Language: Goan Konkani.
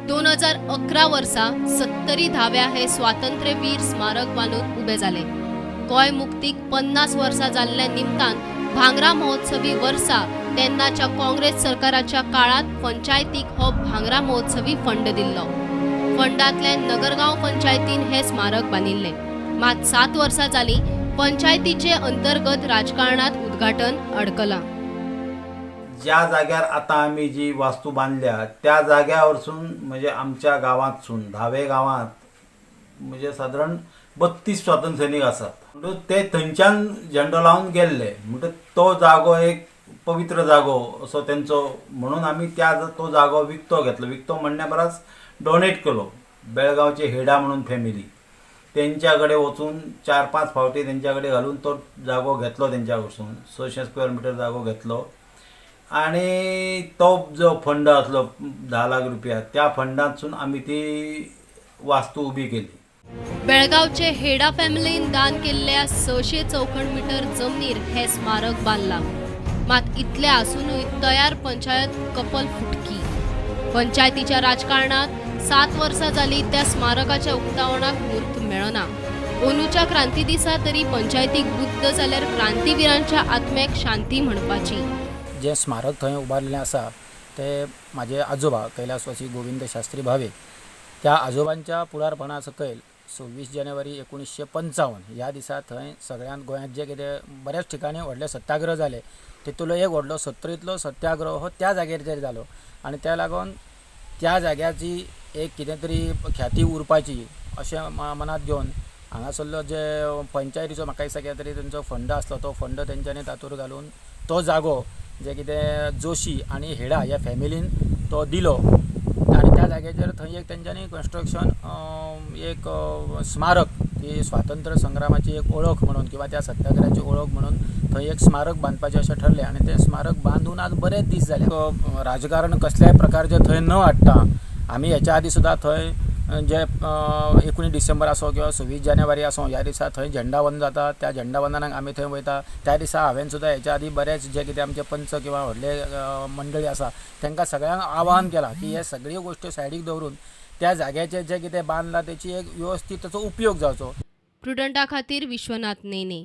2011 वर्सा सत्तरी धाव्या हे स्वातंत्र्यवीर स्मारक बांदून उबें जालें. गोंय मुक्तीक 50 वर्सां जाल्ल्या निमतान भांगरा महोत्सवी वर्सा तेन्नाच्या काँग्रेस सरकाराच्या काळांत पंचायतीक हो भांगरा महोत्सवी फंड दिल्लो. फंडांतल्यान नगरगांव पंचायतीन हें स्मारक बांदिल्लें. मात 7 वर्सां जालीं, पंचायतीचे अंतर्गत राजकारणांत उद्घाटन अडकलां. ज्या जाग्यार आतां आमी जी वास्तू बांदल्या त्या जाग्यावरसून, म्हणजे आमच्या गांवांतसून, धावे गांवांत म्हणजे सादारण 32 स्वातंत्र्य सैनीक आसात. म्हणटकूच ते थंयच्यान झेंडो लावन गेल्ले, म्हणटकच तो जागो एक पवित्र जागो असो तेंचो, म्हणून आमी त्या तो जागो विकतो घेतलो. विकतो म्हणण्या परस डोनेट केलो. बेळगांवचे हेडा म्हणून फॅमिली, तेंच्या कडेन वचून 4-5 फावटी तेंच्या कडेन घालून तो जागो घेतलो. तेंच्या कडसून 600 स्क्वेअर मिटर जागो घेतलो आणि तो जो फंड आसलो 10 लाख रुपया, त्या फंडांतसून आमी ती वास्तू उबी केली. बेळगावचे हेडा फॅमिलीन दान केल्ल्या 600 चौखण मीटर जमनीर हे स्मारक बांदलां. मात इतलें आसुनूय तयार पंचायत कपल फुटकी. पंचायतीच्या राजकारणात 7 वर्सां जालीं, त्या स्मारकाच्या उक्तावणाक म्हूर्त मेळना. अंदूच्या क्रांती दिसा तरी पंचायतीक बुद्द जाल्यार क्रांतीविरांच्या आत्म्याक शांती म्हणपाची. जें स्मारक थंय उबारलेलें आसा ते म्हाजे आजोबा कैलासवासी गोविंद शास्त्री भावे, त्या आजोबांच्या फुडारपणा सकयल 26 जानेवारी 1955 ह्या दिसा थंय सगळ्यांत गोंयांत जे कितें बऱ्याच ठिकाणी व्हडले सत्याग्रह जाले, तितूंतलो एक व्हडलो सत्तरींतलो सत्याग्रह हो त्या जाग्याचेर जालो. आनी त्या लागून त्या जाग्याची एक कितें तरी ख्याती उरपाची अशें मनांत घेवन हांगासरलो जे पंचायतीचो, म्हाका दिसता कितें तरी तेंचो फंड आसलो, तो फंड तेंच्यांनी तातूंत घालून तो जागो जे कितें जोशी आनी हेडा ह्या फॅमिलीन तो दिलो. आनी त्या जाग्याचेर थंय एक तेंच्यांनी कन्स्ट्रक्शन एक स्मारक की स्वातंत्र्य संग्रामाची एक वळख म्हणून किंवा त्या सत्याग्रहाची वळख म्हणून थंय एक स्मारक बांदपाचें अशें ठरलें. आनी तें स्मारक बांदून आज बरेच दीस जाले. राजकारण कसल्याय प्रकारचें थंय न हाडटा आमी हेच्या आदी सुद्दां थंय जे 19 डिसेंबर आसूं किंवा 26 जानेवारी आसूं, ह्या दिसा थंय झेंडावंदन जाता. त्या झेंडावंदनाक आमी थंय वयता. त्या दिसा हांवें सुद्दां हेच्या आदी बरेच जे कितें आमचे पंच किंवा व्हडले मंडळी आसा, तांकां सगळ्यांक आवाहन केलां की हे सगळ्यो गोश्टी सायडीक दवरून त्या जाग्याचेर जें कितें बांदलां तेची एक वेवस्थीत ताचो उपयोग जावचो. प्रुडंटा खातीर विश्वनाथ नेने.